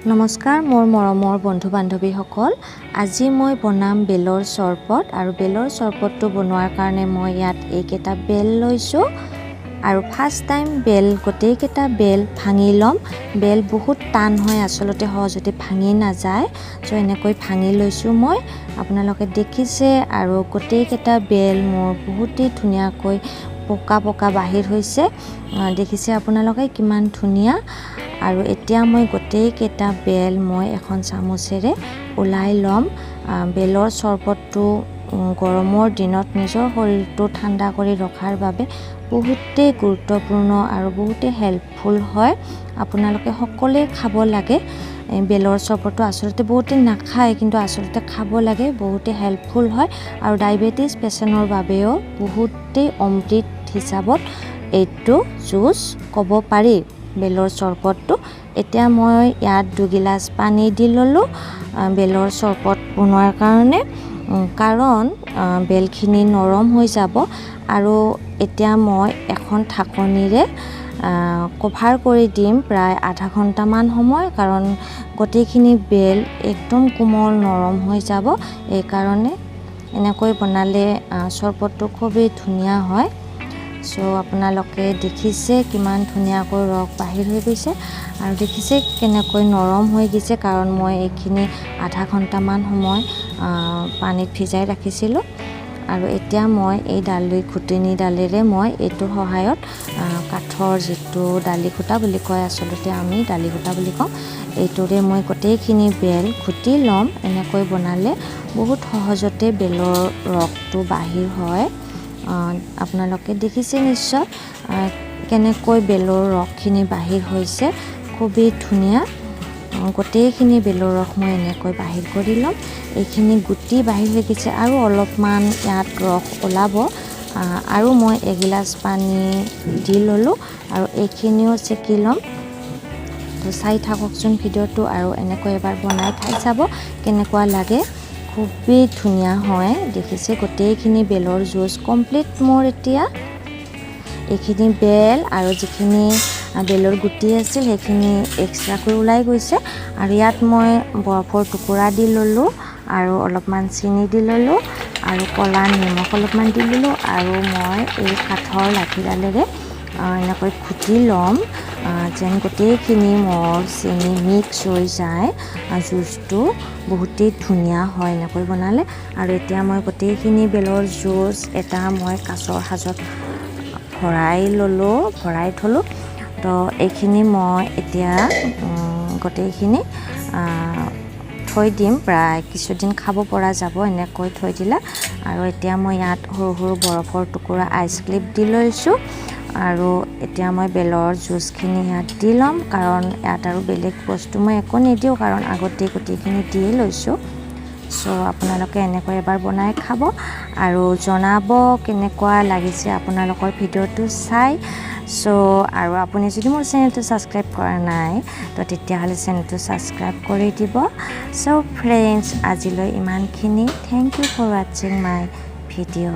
নমস্কাৰ মোৰ মৰমৰ বন্ধু বান্ধৱীসকল। আজি মই বনাম বেলৰ চৰবত আৰু বেলৰ চৰবতটো বনোৱাৰ কাৰণে মই ইয়াত এইকেইটা বেল লৈছোঁ আৰু ফাৰ্ষ্ট টাইম বেল গোটেইকেইটা বেল ভাঙি ল'ম। বেল বহুত টান হয়, আচলতে সহজতে ভাঙি নাযায়। চ' এনেকৈ ভাঙি লৈছোঁ মই, আপোনালোকে দেখিছে। আৰু গোটেইকেইটা বেল মোৰ বহুতেই ধুনীয়াকৈ পকা পকা বাহিৰ হৈছে। দেখিছে আপোনালোকে কিমান ধুনীয়া। আৰু এতিয়া মই গোটেইকেইটা বেল মই এখন চামুচেৰে ওলাই ল'ম। বেলৰ চৰবতটো গৰমৰ দিনত নিজৰ শৰীৰটো ঠাণ্ডা কৰি ৰখাৰ বাবে বহুতেই গুৰুত্বপূৰ্ণ আৰু বহুতেই হেল্পফুল হয়। আপোনালোকে সকলোৱে খাব লাগে বেলৰ চৰবতটো। আচলতে বহুতে নাখায়, কিন্তু আচলতে খাব লাগে, বহুতেই হেল্পফুল হয় আৰু ডায়েবেটিছ পেচেণ্টৰ বাবেও বহুতেই অমৃত হিচাপত এইটো জুচ ক'ব পাৰি, বেলৰ চৰবতটো। এতিয়া মই ইয়াত 2 গিলাচ পানী দি ল'লোঁ বেলৰ চৰবত বনোৱাৰ কাৰণে, কাৰণ বেলখিনি নৰম হৈ যাব। আৰু এতিয়া মই এখন ঢাকনিৰে কভাৰ কৰি দিম প্ৰায় আধা ঘণ্টামান সময়, কাৰণ গোটেইখিনি বেল একদম কোমল নৰম হৈ যাব। এইকাৰণে এনেকৈ বনালে চৰবতটো খুবেই ধুনীয়া হয়। চ' আপোনালোকে দেখিছে কিমান ধুনীয়াকৈ ৰস বাহিৰ হৈ গৈছে আৰু দেখিছে কেনেকৈ নৰম হৈ গৈছে, কাৰণ মই এইখিনি আধা ঘণ্টামান সময় পানীত ভিজাই ৰাখিছিলোঁ। আৰু এতিয়া মই এই দালি ঘুটনিডালেৰে মই এইটোৰ সহায়ত, কাঠৰ যিটো দালি ঘোটা বুলি কয়, আচলতে আমি দালি ঘোটা বুলি কওঁ, এইটোৰে মই গোটেইখিনি বেল ঘুটি ল'ম। এনেকৈ বনালে বহুত সহজতে বেলৰ ৰসটো বাহিৰ হয়। আপোনালোকে দেখিছে নিশ্চয় কেনেকৈ বেলৰ ৰসখিনি বাহিৰ হৈছে। খুবেই ধুনীয়া। গোটেইখিনি বেলৰ ৰস মই এনেকৈ বাহিৰ কৰি ল'ম। এইখিনি গুটি বাহিৰ হৈ গৈছে আৰু অলপমান ইয়াত ৰস ওলাব। আৰু মই এগিলাচ পানী দি ল'লোঁ আৰু এইখিনিও চেকি ল'ম। তো চাই থাককচোন ভিডিঅ'টো আৰু এনেকৈ এবাৰ বনাই খাই চাব কেনেকুৱা লাগে। খুবেই ধুনীয়া হয়। দেখিছে, গোটেইখিনি বেলৰ জুচ কমপ্লিট মোৰ। এতিয়া এইখিনি বেল আৰু যিখিনি বেলৰ গুটি আছিল, সেইখিনি এক্সট্ৰাকৈ ওলাই গৈছে। আৰু ইয়াত মই বৰফৰ টুকুৰা দি ল'লোঁ আৰু অলপমান চেনি দি ল'লোঁ আৰু ক'লা নিমখ অলপমান দি ল'লোঁ। আৰু মই এই কাঠৰ লাঠিডালেৰে এনেকৈ ঘুটি ল'ম, যেন গোটেইখিনি মদ চেনি মিক্স হৈ যায়। জুচটো বহুতেই ধুনীয়া হয় এনেকৈ বনালে। আৰু এতিয়া মই গোটেইখিনি বেলৰ জুচ এটা মই কাঁচৰ সাজত ভৰাই ল'লোঁ, ভৰাই থ'লোঁ। তো এইখিনি মই এতিয়া গোটেইখিনি থৈ দিম। প্ৰায় কিছুদিন খাব পৰা যাব এনেকৈ থৈ দিলে। আৰু এতিয়া মই ইয়াত সৰু সৰু বৰফৰ টুকুৰা, আইচ কিউব দি লৈছোঁ। আৰু এতিয়া মই বেলৰ জুচখিনি ইয়াত দি ল'ম, কাৰণ ইয়াত আৰু বেলেগ বস্তু মই একো নিদিওঁ, কাৰণ আগতেই গোটেইখিনি দিয়ে লৈছোঁ। চ' আপোনালোকে এনেকৈ এবাৰ বনাই খাব আৰু জনাব কেনেকুৱা লাগিছে আপোনালোকৰ ভিডিঅ'টো চাই। চ' আৰু আপুনি যদি মোৰ চেনেলটো ছাবস্ক্ৰাইব কৰা নাই, তো তেতিয়াহ'লে চেনেলটো ছাবস্ক্ৰাইব কৰি দিব। চ' ফ্ৰেণ্ডছ, আজিলৈ ইমানখিনি। Thank you for watching my video.